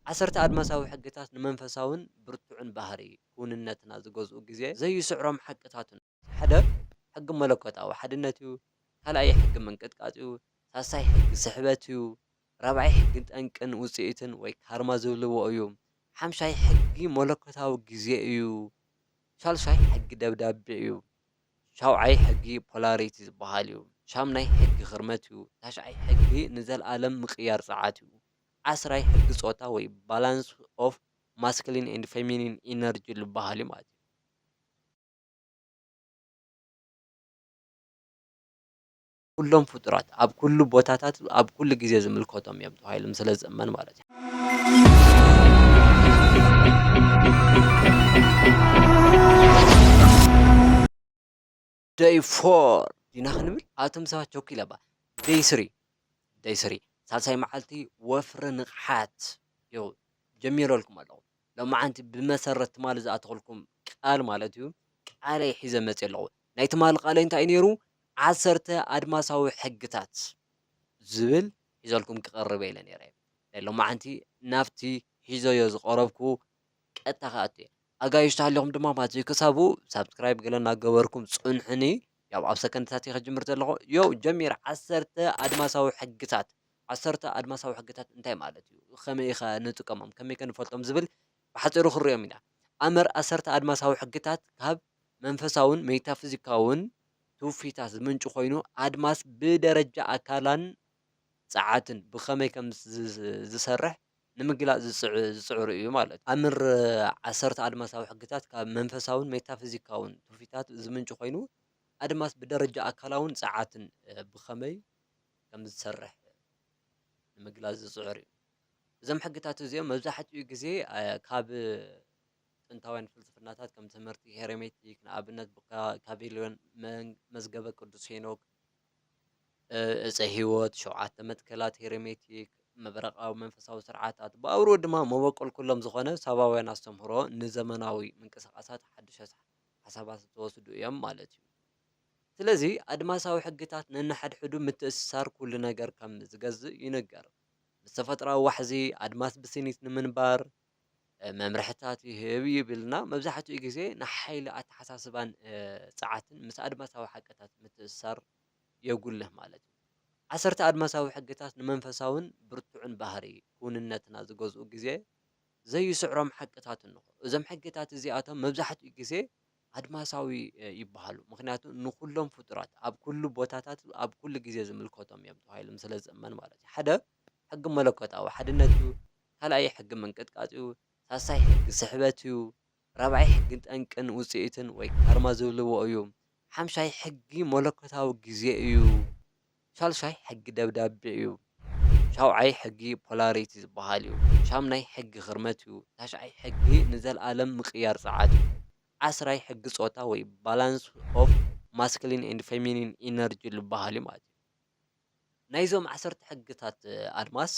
ዓሰርተ ኣድማሳዊ ሕግታት ንመንፈሳውን ብርቱዕን ባህሪ ክውንነትና ዝገዝኡ ግዜ ዘይስዕሮም ሓቅታት። ሓደ፣ ሕጊ መለኮታዊ ሓድነት እዩ። ካልኣይ፣ ሕጊ ምንቅጥቃጥ እዩ። ሳልሳይ፣ ሕጊ ስሕበት እዩ። ራብዓይ፣ ሕጊ ጠንቅን ውጽኢትን ወይ ካርማ ዝብልዎ እዩ። ሓምሻይ፣ ሕጊ መለኮታዊ ግዜ እዩ። ሻልሻይ፣ ሕጊ ደብዳቤ እዩ። ሻውዓይ፣ ሕጊ ፖላሪቲ ዝበሃል እዩ። ሻምናይ፣ ሕጊ ክርመት እዩ። ታሽዓይ፣ ሕጊ ንዘለኣለም ምቅያር ጸዓት እዩ። ዓስራይ፣ ሕጊ ጾታ ወይ ባላንስ ኦፍ ማስኩሊን ኤንድ ፌሚኒን ኢነርጂ ዝበሃል እዩ ማለት እዩ። ኩሎም ፍጡራት ኣብ ኩሉ ቦታታት ኣብ ኩሉ ግዜ ዝምልከቶም እዮም ተባሂሎም ስለ ዝእመን ማለት እዩ። ደይ ፎር ዲና ክንብል ኣቶም ሰባት ቸኩ ኢለባ ደይ ስሪ ደይ ስሪ ሳልሳይ መዓልቲ ወፍሪ ንቕሓት ዮ ጀሚረልኩም ኣለኹ። ሎማዓንቲ ብመሰረት ትማሊ ዝኣተኹልኩም ቃል ማለት እዩ፣ ቃለይ ሒዘ መፅእ ኣለኹ። ናይ ትማሊ ቃለይ እንታይ እዩ ነይሩ? ዓሰርተ ኣድማሳዊ ሕግታት ዝብል ሒዘልኩም ክቐርብ ኢለ ነይረ። ናይ ሎማዓንቲ ናብቲ ሒዘዮ ዝቐረብኩ ቀጥታ ክኣቱ እየ። ኣጋይሽ ተሃሊኹም ድማ ማለት እዩ ክሳቡ ሳብስክራይብ ገለ እናገበርኩም ጽንሑኒ። ያው ኣብ ሰከንድታት እየ ክጅምር ዘለኹ። ዮው ጀሚር ዓሰርተ ኣድማሳዊ ሕግታት። ዓሰርተ ኣድማሳዊ ሕግታት እንታይ ማለት እዩ? ከመይ ኢኻ ንጥቀሞም? ከመይ ከ ንፈልጦም ዝብል ብሓጺሩ ክንሪኦም ኢና። ኣምር ዓሰርተ ኣድማሳዊ ሕግታት ካብ መንፈሳውን ሜታፊዚካውን ትውፊታት ዝምንጩ ኮይኑ ኣድማስ ብደረጃ ኣካላን ጸዓትን ብኸመይ ከም ዝ-፣ ዝሰርሕ ንምግላጽ ዝጽዕ-፣ ዝጽዕሩ እዩ ማለት እዩ። ኣምር ዓሰርተ ኣድማሳዊ ሕግታት ካብ መንፈሳውን ሜታፊዚካውን ትውፊታት ዝምንጩ ኮይኑ፣ ኣድማስ ብደረጃ ኣካላውን ጸዓትን፣ እ፣ ብኸመይ ከም ዝሰርሕ ንምግላጽ ዝጽዕር እዩ። እዞም ሕግታት እዚኦም መብዛሕትኡ ግዜ፣ እ፣ ካብ ጥንታውያን ፍልስፍናታት ከም ትምህርቲ ሄሬሜቲክ፣ ንኣብነት ብካ-፣ ካቢሊዮን መን-፣ መዝገበ ቅዱስ ሄኖክ፣ እ፣ እፀ ህይወት፣ ሸውዓተ መትከላት ሄሬሜቲክ፣ መብረቓዊ መንፈሳዊ ስርዓታት፣ ብኣውርኡ ድማ መበቆል ኩሎም ዝኾነ ሳባውያን ኣስተምህሮ ንዘመናዊ ምንቅስቓሳት ሓድሽ ሓሳባት ዝተወስዱ እዮም ማለት እዩ። ስለዚ ኣድማሳዊ ሕግታት ነንሓድሕዱ ምትእስሳር ኩሉ ነገር ከም ዝገዝእ ይንገር። ምስ ተፈጥሮኣዊ ዋሕዚ ኣድማስ ብስኒት ንምንባር፣ እ፣ መምርሕታት ይህብ ይብልና። መብዛሕትኡ ግዜ ንሓይሊ ኣተሓሳስባን፣ እ፣ ጸዓትን ምስ ኣድማሳዊ ሓቅታት ምትእስሳር የጉልህ ማለት እዩ። ዓሰርተ ኣድማሳዊ ሕግታት ንመንፈሳውን ብርቱዕን ባህሪ ክውንነትና ዝገዝኡ ግዜ ዘይስዕሮም ሓቅታት እንኾ። እዞም ሕግታት እዚኣቶም መብዛሕትኡ ግዜ ኣድማሳዊ፣ እ፣ ይበሃሉ። ምኽንያቱ ንኹሎም ፍጡራት ኣብ ኩሉ ቦታታት ኣብ ኩሉ ግዜ ዝምልከቶም እዮም ተባሂሎም ስለ ዝእመን ማለት እዩ። ሓደ ሕጊ መለኮታዊ ሓድነት እዩ። ካልኣይ ሕጊ ምንቅጥቃጥ እዩ። ሳልሳይ ሕጊ ስሕበት እዩ። ራብዓይ ሕጊ ጠንቅን ውጽኢትን ወይ ካርማ ዝብልዎ እዩ። ሓምሻይ ሕጊ መለኮታዊ ግዜ እዩ። ሻልሻይ ሕጊ ደብዳቤ እዩ። ሻውዓይ ሕጊ ፖላሪቲ ዝበሃል እዩ። ሻምናይ ሕጊ ክርመት እዩ። ታሽዓይ ሕጊ ንዘለኣለም ምቅያር ጸዓት እዩ። ዓስራይ ሕጊ ጾታ ወይ ባላንስ ኦፍ ማስኩሊን ኤንድ ፌሚኒን ኢነርጂ ዝበሃል እዩ ማለት እዩ። ናይዞም ዓሰርተ ሕግታት ኣድማስ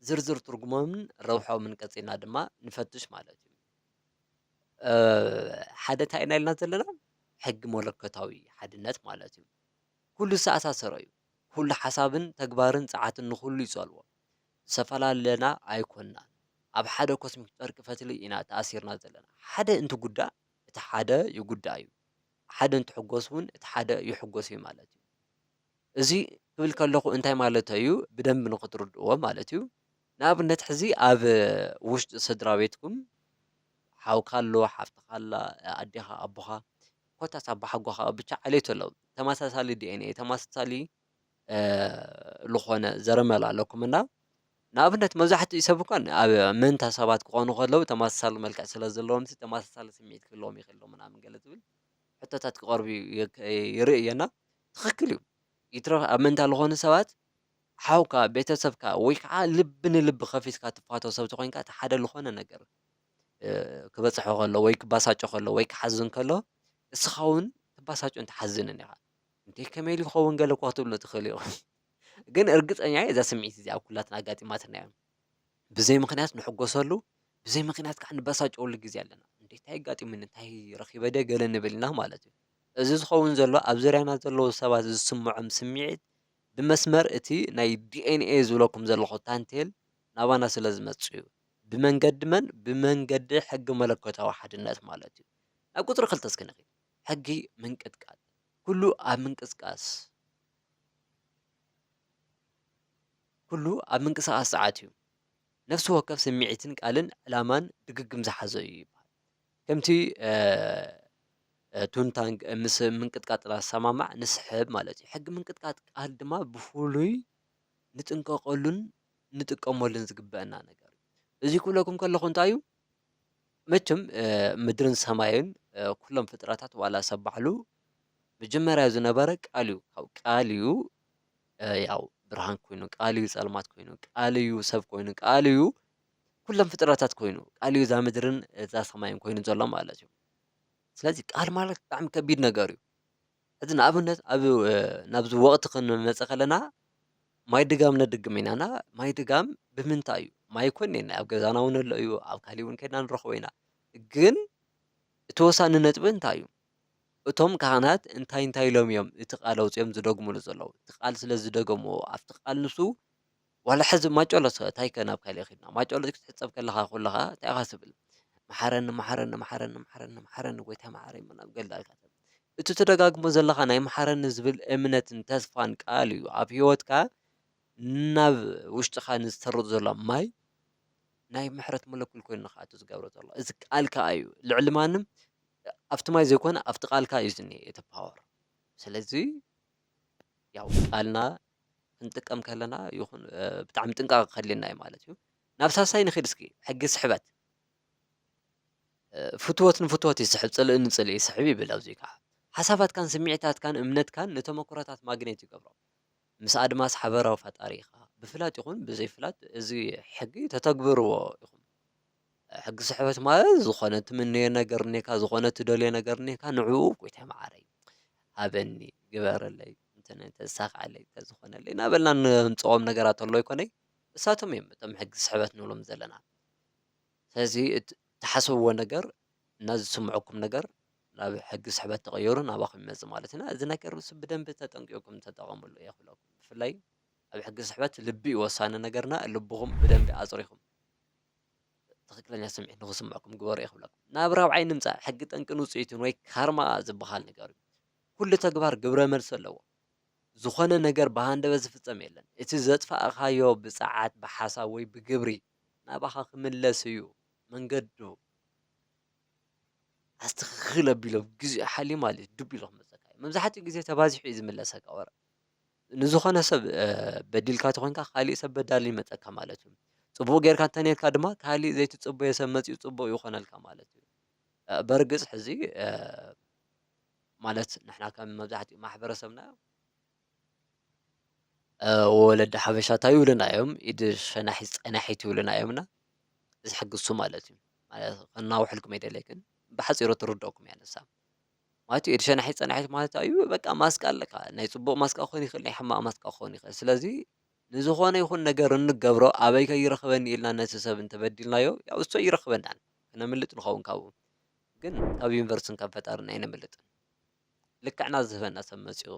ዝርዝር ትርጉሞምን ረብሖምን ቀጺልና ድማ ንፈትሽ ማለት እዩ። እ፣ ሓደ እንታይ ኢና ኢልና ዘለና? ሕጊ መለኮታዊ ሓድነት ማለት እዩ። ኩሉ ዝተኣሳሰረ እዩ። ኩሉ ሓሳብን ተግባርን ጸዓትን ንኹሉ ይጸልዎ። ዝተፈላለና ኣይኮንናን። ኣብ ሓደ ኮስሚክ ጨርቂ ፈትሊ ኢና ተኣሲርና ዘለና። ሓደ እንትጉዳእ፣ እቲ ሓደ ይጉዳእ እዩ። ሓደ እንትሕጎስ እውን፣ እቲ ሓደ ይሕጎስ እዩ ማለት እዩ። እዚ ክብል ከለኹ እንታይ ማለተይ እዩ? ብደንቢ ንኽትርድእዎ ማለት እዩ። ንኣብነት፣ ሕዚ ኣብ ውሽጢ ስድራ ቤትኩም ሓውካ ኣሎ፣ ሓፍትኻ ኣላ፣ ኣዴኻ፣ ኣቦኻ፣ ኮታስ ኣቦሓጎኻ፣ ብቻ ዓሌት ኣሎ። ተመሳሳሊ ዲ ኤን ኤ፣ ተመሳሳሊ፣ እ፣ ልኾነ ዘረመል ኣለኩም እና፣ ንኣብነት፣ መብዛሕትኡ ሰብ እኳ ኣብ መንታ ሰባት ክኾኑ ከለዉ ተመሳሳሊ መልክዕ ስለ ዘለዎም፣ ተመሳሳሊ ስምዒት ክህልዎም ይኽእል ኣሎ ምናምን ገለ ዝብል ሕቶታት ክቐርቡ ይ-፣ ይክ-፣ ይርኢ እየ እና፣ ትኽክል እዩ። ይትረፍ ኣብ መንታ ዝኾኑ ሰባት ሓውካ፣ ቤተሰብካ ወይ ከዓ ልቢ ንልቢ ከፊትካ ትፋቶ ሰብ ተኾይንካ፣ እቲ ሓደ ዝኾነ ነገር፣ እ፣ ክበጽሖ ከሎ ወይ ክባሳጮ ከሎ ወይ ክሓዝን ከሎ፣ እስኻ እውን ትባሳጮን ትሓዝንን ኢኻ። "እንዴ፣ ከመይ ኢሉ ይኸውን?" ገለ እኳ ክትብሎ ትኽእል ኢኹም። ግን እርግጸኛ እየ፣ እዛ ስምዒት እዚኣ ኣብ ኩላትና ኣጋጢማትና እያ። ብዘይ ምኽንያት ንሕጎሰሉ፣ ብዘይ ምኽንያት ከዓ ንበሳጨወሉ ግዜ ኣለና። "እንዴ፣ እንታይ ኣጋጢሙኒ? እንታይ ረኺበ ድየ?" ገለ ንብል ኢና ማለት እዩ። እዚ ዝኸውን ዘሎ ኣብ ዙርያና ዘለዉ ሰባት ዝስምዖም ስምዒት ብመስመር እቲ ናይ ዲ ኤን ኤ ዝብለኩም ዘለኹ ታንቴል ናባና ስለ ዝመጽእ እዩ። ብመንገዲ መን? ብመንገዲ ሕጊ መለኮታዊ ሓድነት ማለት እዩ። ናብ ቁጽሪ ክልተ እስኪ ንኺድ። ሕጊ ምንቅጥቃጥ። ኩሉ ኣብ ምንቅስቃስ፣ ኩሉ ኣብ ምንቅስቃስ ጸዓት እዩ። ነፍሲ ወከፍ ስምዒትን ቃልን ዕላማን ድግግም ዝሓዘ እዩ ይበሃል። ከምቲ፣ እ፣ እ፣ ቱንታንግ ምስ ምንቅጥቃጥ ዝሰማማዕ ንስሕብ ማለት እዩ። ሕጊ ምንቅጥቃጥ ቃል ድማ ብፍሉይ ንጥንቀቐሉን ንጥቀመሉን ዝግበአና ነገር እዩ። እዚ ክብለኩም ከለኹ እንታይ እዩ? መቸም፣ እ፣ ምድርን ሰማይን፣ እ፣ ኩሎም ፍጥረታት ዋላ ሰብ ባዕሉ መጀመርያ ዝነበረ ቃል እዩ። ካብ ቃል እዩ፣ እ፣ ያው ብርሃን ኮይኑ፣ ቃል እዩ ጸልማት ኮይኑ፣ ቃል እዩ ሰብ ኮይኑ፣ ቃል እዩ ኩሎም ፍጥረታት ኮይኑ፣ ቃል እዩ እዛ ምድርን እዛ ሰማይን ኮይኑ ዘሎ ማለት እዩ። ስለዚ ቃል ማለት ብጣዕሚ ከቢድ ነገር እዩ። ሕዚ ንኣብነት ኣብ፣ እ፣ ናብዚ ወቕቲ ክንመጽእ ከለና ማይ ድጋም ነድግም ኢና። እና ማይ ድጋም ብምንታይ እዩ? ማይ እኮ እኒኤና፣ ኣብ ገዛና እውን ኣሎ እዩ፣ ኣብ ካሊእ እውን ከድና ንረኽቦ ኢና። ግን እቲ ወሳኒ ነጥቢ እንታይ እዩ? እቶም ካህናት እንታይ እንታይ ኢሎም እዮም እቲ ቃል ኣውጺኦም ዝደግሙሉ ዘለዉ? እቲ ቃል ስለ ዝደገምዎ፣ ኣብቲ ቃል ንሱ ዋላ ሕዚ ማጨሎ ስ-፣ እንታይ ከ ናብ ካልእ ኺድና? ማጨሎ ክትሕጸብ ከለኻ ኩለኻ እንታይ ኢኻ ትብል? "መሓረኒ፣ መሓረኒ፣ መሓረኒ፣ መሓረኒ፣ መሓረኒ፣ ጎይታ መሓረይ" ምናምን ገለ ኢልካ ትብል። እቲ ትደጋግሞ ዘለኻ ናይ መሓረኒ ዝብል እምነትን ተስፋን ቃል እዩ ኣብ ህይወትካ ናብ ውሽጥኻ ንዝሰርጽ ዘሎ ማይ ናይ ምሕረት ሞለኩል ኮይኑ ንኽኣቱ ዝገብሮ ዘሎ። እዚ ቃል ከኣ እዩ ልዕሊ ማንም ኣብቲ ማይ ዘይኮነ ኣብቲ ቃልካ እዩ ዝኒሀ እቲ ፓወር። ስለዚ ያው ቃልና ክንጥቀም ከለና ይኹን፣ እ፣ ብጣዕሚ ጥንቃቐ ከድልየና እዩ ማለት እዩ። ናብ ሳልሳይ ንኺድ እስኪ፣ ሕጊ ስሕበት። እ፣ ፍትወት ንፍትወት ይስሕብ፣ ጽልኢ ንጽልኢ ይስሕብ ይብል ኣብዚ ከዓ። ሓሳባትካን ስምዒታትካን እምነትካን ንተመኩሮታት ማግኔት ይገብሮም። ምስ ኣድማስ ሓበራዊ ፈጣሪ ኢኻ። ብፍላጥ ይኹን ብዘይፍላጥ እዚ ሕጊ ተተግብርዎ ኢኹም። ሕጊ ስሕበት ማለት ዝኾነ ትምነዮ ነገር እኒካ፣ ዝኾነ ትደልዮ ነገር እኒካ፣ ንዕኡ "ጎይታይ መዓረይ፣ ሃበኒ፣ ግበረለይ፣ እንተ-፣ እንተዝሳኽዓለይ፣ እንተዝኾነለይ" እናበልና ነምጽኦም ነገራት ኣሎ ኣይኮነይ? እሳቶም እዮም እቶም ሕጊ ስሕበት ንብሎም ዘለና። ስለዚ እት-፣ እትሓስብዎ ነገር እና ዝስምዐኩም ነገር ናብ ሕጊ ስሕበት ተቐይሩ ናባኹም ይመጽእ ማለት ኢና። እዚ ነገር ምስ ብደንቢ ተጠንቂቕኩም ተጠቐምሉ እየ ክብለኩም። ብፍላይ ኣብ ሕጊ ስሕበት ልቢ እዩ ወሳኒ ነገርና። ልብኹም ብደንቢ ኣጽሪኹም ትኽክለኛ ስምዒት ንኽስምዐኩም ግበሩ እየ ክብለኩም። ናብ ራብዓይ ንምጻእ፣ ሕጊ ጠንቅን ውጽኢትን ወይ ካርማ ዝበሃል ነገር እዩ። ኩሉ ተግባር ግብረ መልሲ ኣለዎ። ዝኾነ ነገር ብሃንደበት ዝፍጸም የለን። እቲ ዘጥፋእኻዮ ብጸዓት፣ ብሓሳብ ወይ ብግብሪ ናባኻ ክምለስ እዩ መንገዱ። ኣስትኽኽል ኣቢሎም፣ ግዜኡ ሓልዩ ማለት እዩ፣ ዱብ ኢሉ ክመጸካ እዩ። መብዛሕትኡ ግዜ ተባዚሑ እዩ ዝምለሰካ ወረ። ንዝኾነ ሰብ፣ እ፣ በዲልካ ተኾይንካ፣ ካሊእ ሰብ በዳሊ ይመጸካ ማለት እዩ። ጽቡቕ ጌርካ እንተ ኔርካ ድማ፣ ካሊእ ዘይትጽበዮ ሰብ መጺኡ ጽቡቕ ይኾነልካ ማለት እዩ። እ፣ በርግጽ ሕዚ፣ እ፣ ማለት ንሕና ከም መብዛሕትኡ ማሕበረሰብና እ፣ ወለዲ ሓበሻ እንታይ ይብሉና እዮም? "ኢድ ሸናሒት ጸናሒት" ይብሉና እዮም እና፣ እዚ ሕጊ እሱ ማለት እዩ። ማለት ከናውሐልኩም ኣይደለይክን፣ ብሓጺሩ ትርደኩም እያ ንሳ። ማለት እዩ፣ ኢድ ሸናሒት ጸናሒት ማለት እዩ፣ በቃ ማስቃ ኣለካ። ናይ ጽቡቕ ማስቃ ክኾን ይኽእል፣ ናይ ሕማቕ ማስቃ ክኾን ይኽእል። ስለዚ ንዝኾነ ይኹን ነገር እንገብሮ ኣበይ ከ ይረኽበኒ ኢልና ነቲ ሰብ እንተበዲልናዮ፣ ያው እሱ ኣይረኽበናን፣ ክነምልጥ ንኸውን ካብኡ። ግን ካብ ዩኒቨርስን ካብ ፈጣርን ኣይነምልጥን። ልክዕና ዝህበና ሰብ መጺኡ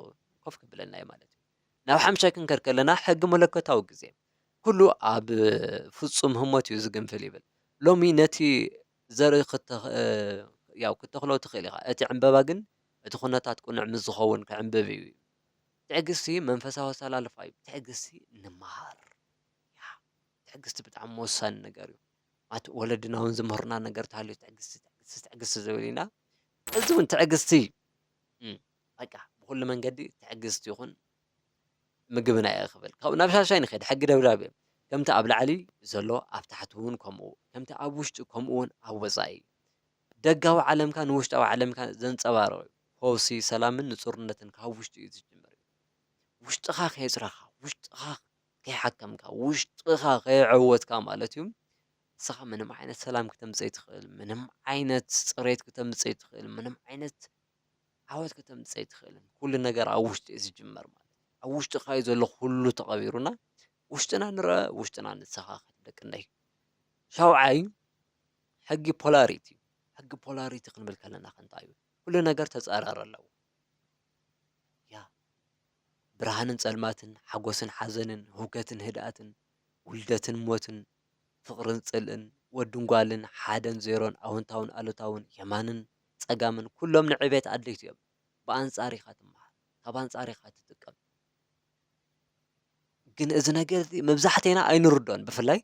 ኮፍ ክብለና እዩ ማለት እዩ። ናብ ሓምሻይ ክንከድ ከለና ሕጊ መለኮታዊ ግዜ። ኩሉ ኣብ ፍጹም ህሞት እዩ ዝግንፍል ይብል። ሎሚ ነቲ ዘርኢ ክተ-፣ ያው ክተኽሎ ትኽእል ኢኻ። እቲ ዕምበባ ግን እቲ ኩነታት ቅኑዕ ምስ ዝኸውን ክዕምብብ እዩ። ትዕግስቲ መንፈሳዊ ኣሰላልፋ እዩ። ትዕግስቲ ንመሃር። ያ፣ ትዕግስቲ ብጣዕሚ ወሳኒ ነገር እዩ። ማለት ወለድና እውን ዝምህሩና ነገር ተሃልዩ ትዕግስቲ፣ ትዕግስቲ፣ ትዕግስቲ ዝብል ኢና። እዚ እውን ትዕግስቲ እዩ። እም፣ በቃ ብኹሉ መንገዲ ትዕግስቲ ይኹን ምግብና እየ ክብል። ካብኡ ናብ ሻሻይ ንኸይድ፣ ሕጊ ደብዳቤ። ከምቲ ኣብ ላዕሊ ዘሎ ኣብ ታሕቲ እውን ከምኡ፣ ከምቲ ኣብ ውሽጢ ከምኡ እውን ኣብ ወጻኢ። ደጋዊ ዓለምካ ንውሽጣዊ ዓለምካ ዘንጸባርቕ እዩ። ፈውሲ፣ ሰላምን ንጹርነትን ካብ ውሽጢ እዩ ዝጅምር እዩ። ውሽጥኻ ከየጽረኻ፣ ውሽጥኻ ከይሓከምካ፣ ውሽጥኻ ከየዐወትካ ማለት እዩ፣ ንስኻ ምንም ዓይነት ሰላም ክተምጽእ ኣይትኽእል፣ ምንም ዓይነት ጽሬት ክተምጽእ ኣይትኽእል፣ ምንም ዓይነት ዓወት ክተምጽእ ኣይትኽእልን። ኩሉ ነገር ኣብ ውሽጢ እዩ ዝጅመር ማለት እዩ። ኣብ ውሽጥኻ እዩ ዘሎ ኩሉ ተቐቢሩና፣ ውሽጥና ንረአ፣ ውሽጥና ንሰኻኸል ደቂ እንደይ። ሻውዓይ፣ ሕጊ ፖላሪቲ። ሕጊ ፖላሪቲ ክንብል ከለና ከ እንታይ እዩ? ኩሉ ነገር ተጻራሪ ኣለዎ። ያ፣ ብርሃንን ጸልማትን፣ ሓጎስን ሓዘንን፣ ህውከትን ህድኣትን፣ ውልደትን ሞትን፣ ፍቕርን ጽልእን፣ ወድን ጓልን ሓደን ዜሮን ኣወንታውን ኣሉታውን የማንን ጸጋምን ኩሎም ንዕቤት ኣድለይቲ እዮም። ብኣንጻር ኢኻ ትመሃር፣ ካብ ኣንጻር ኢኻ ትጥቀም። ግን እዚ ነገር እዚ መብዛሕቴና ኣይንርዶን። ብፍላይ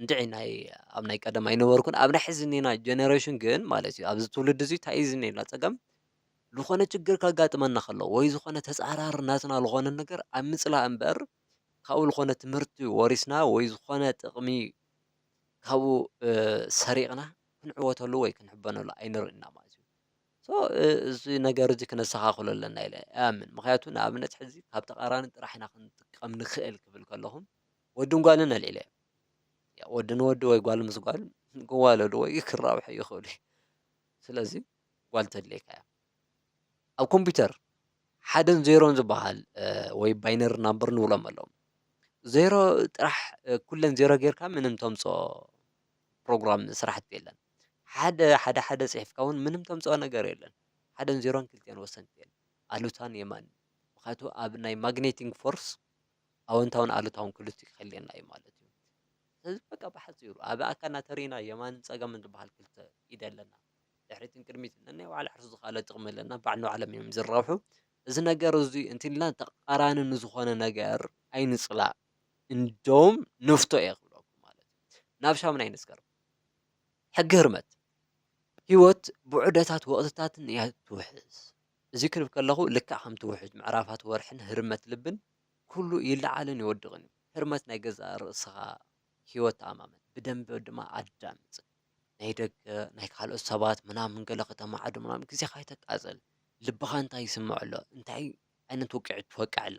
እንድዒ ናይ ኣብ ናይ ቀደም ኣይነበርኩን፣ ኣብ ናይ ሕዚ እኒና ጀነሬሽን ግን ማለት እዩ፣ ኣብዚ ትውልዲ እዚ እንታይ እዩ ዝኒና ጸገም? ዝኾነ ችግር ከጋጥመና ከሎ ወይ ዝኾነ ተጻራሪ ናትና ዝኾነ ነገር ኣብ ምጽላእ እምበር ካብኡ ዝኾነ ትምህርቲ ወሪስና ወይ ዝኾነ ጥቕሚ ካብኡ ሰሪቕና ክንዕወተሉ ወይ ክንሕበነሉ ኣይንርእና ማለት እዩ። So እዚ ነገር እዚ ክነስተኻኽሎ ኣለና ኢለ እኣምን። ምኽንያቱ ንኣብነት ሕዚ ካብ ተቓራኒ ጥራሕ ኢና ክንጥቀም ንኽእል ክብል ከለኹ ወድን ጓልን ኣልዒለ እየ። ወዲ ንወዲ ወይ ጓል ምስ ጓል ክዋለዱ ወይ ክራብሑ ይኽእሉ እዩ። ስለዚ ጓል ተድልየካ እያ። ኣብ ኮምፒውተር ሓደን ዜሮን ዝበሃል ወይ ባይነሪ ናምበር ንብሎም ኣለዉ። ዜሮ ጥራሕ ኩለን ዜሮ ጌርካ ምንም ተምፅኦ ፕሮግራም ስራሕቲ የለን። ሓደ ሓደ ሓደ ፅሒፍካ እውን ምንም ተምፅኦ ነገር የለን። ሓደን ዜሮን ክልቲኦን ወሰንቲ እየን። ኣሉታን የማን ምክንያቱ ኣብ ናይ ማግኔቲንግ ፎርስ ኣወንታውን ኣሉታውን ክልቲኡ ክህልየና እዩ ማለት እዩ። ስለዚ በቃ ብሓፂሩ ኣብ ኣካልና ተሪእና የማንን ፀጋምን ዝበሃል ክልተ ኢድ ኣለና። ድሕሪትን ቅድሚትን ነናይ ባዕሉ ሕርሱ ዝኸኣለ ጥቕሚ ኣለና። ባዕሉ ንባዕሎም እዮም ዝራብሑ። እዚ ነገር እዚ እንትን ኢልና ተቓራኒ ንዝኾነ ነገር ኣይንፅላእ። እንደውም ንፍቶ እየ ክብለኩም ማለት እዩ። ናብ ሻምናይ ንስገር። ሕጊ ህርመት። ህይወት ብዑደታት ወቕትታትን እያ ትውሕዝ። እዚ ክንብል ከለኹ ልክዕ ከምቲ ውሕጅ ምዕራፋት ወርሕን ህርመት ልብን ኩሉ ይለዓልን ይወድቕን እዩ። ህርመት ናይ ገዛእ ርእስኻ ህይወት ተኣማመን። ብደንቢ ድማ ኣዳምጽ። ናይ ደገ፣ ናይ ካልኦት ሰባት ምናምን ገለ ከተማዕዱ ምናምን ግዜኻ ኣይተቃጽል። ልብኻ እንታይ ይስምዖ ኣሎ? እንታይ ዓይነት ውቅዒት ትወቅዕ ኣላ?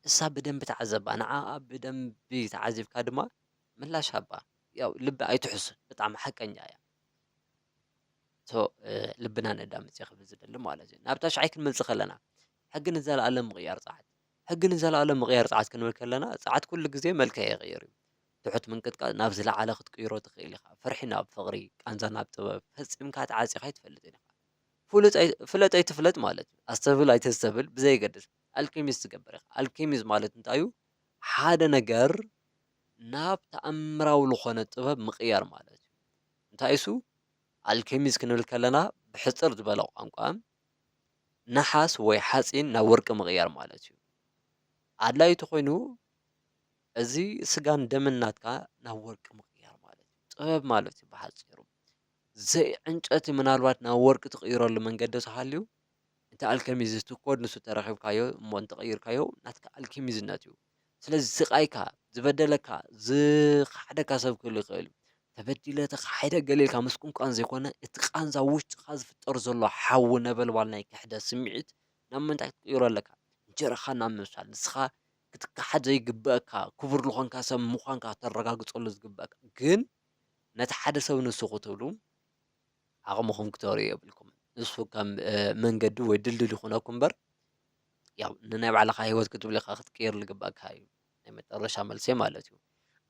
እሳ ብደንቢ ተዓዘባ። ንዓኣ ብደንቢ ተዓዚብካ ድማ ምላሽ ሃባ። ያው ልቢ ኣይትሕሱ። ብጣዕሚ ሓቀኛ እያ። So ልብና ነዳምጽ እየ ክብል ዝደሊ ማለት እዩ። ናብ ታሽዓይ ክንመጽእ ከለና ሕጊ ንዘለኣለም ምቕያር ጸዓት። ሕጊ ንዘለኣለም ምቕያር ጸዓት ክንብል ከለና ጸዓት ኩሉ ግዜ መልክዕ ይቕይር እዩ። ትሑት ምንቅጥቃጥ ናብ ዝለዓለ ክትቅይሮ ትኽእል ኢኻ። ፍርሒ ናብ ፍቕሪ፣ ቃንዛ ናብ ጥበብ ፈጺምካ ተዓጺኻ ኣይትፈልጥን ኢኻ። ፍሉጥ ኣይ- ፍለጥ ኣይትፍለጥ ማለት እዩ። ኣስተብህል ኣይተስተብህል ብዘየገድስ ኣልኬሚስት ትገብር ኢኻ። ኣልኬሚስት ማለት እንታይ እዩ? ሓደ ነገር ናብ ተኣምራዊ ዝኾነ ጥበብ ምቕያር ማለት እዩ። እንታይ እሱ? ኣልኬሚስት ክንብል ከለና ብሕጽር ዝበለ ቋንቋ ነሓስ ወይ ሓጺን ናብ ወርቂ ምቕያር ማለት እዩ። ኣድላዩ ተኾይኑ እዚ ስጋን ደምን ናትካ ናብ ወርቂ ምቕያር ማለት እዩ። ጥበብ ማለት እዩ ብሓጺሩ። ዘይዕንጨቲ ምናልባት ናብ ወርቂ ትቕይረሉ መንገዲ ተሃልዩ፣ እቲ ኣልኬሚስት እቲ ኮድ ንሱ ተረኺብካዮ እሞ እንተቐይርካዮ ናትካ ኣልኬሚዝነት እዩ። ስለዚ ስቓይካ፣ ዝበደለካ፣ ዝኸሓደካ ሰብ ክህሉ ይኽእል እዩ። ተበዲለ፣ ተኻሒደ፣ ገለ ኢልካ ምስቁንቋን ዘይኮነ እቲ ቃንዛ ውሽጥኻ ዝፍጠር ዘሎ ሓዊ ነበልባል ናይ ክሕደት ስምዒት ናብ ምንታይ ክትቅይሮ ኣለካ? እንጀራኻ ናብ ምብሳል፣ ንስኻ ክትከሓድ ዘይግበኣካ ክቡር ዝኾንካ ሰብ ምዃንካ ከተረጋግጸሉ ዝግበኣካ ግን ነቲ ሓደ ሰብ ንሱ ክትብሉ ዓቕምኹም ክተርእዩ የብልኩም። ንሱ ከም መንገዲ ወይ ድልድል ይኹነኩም እምበር ያው ንናይ ባዕልኻ ህይወት ክትብል ኢኻ ክትቅይር ዝግበኣካ እዩ። ናይ መጨረሻ መልሰይ ማለት እዩ።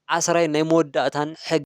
ዓስራይ ናይ መወዳእታን ሕጊ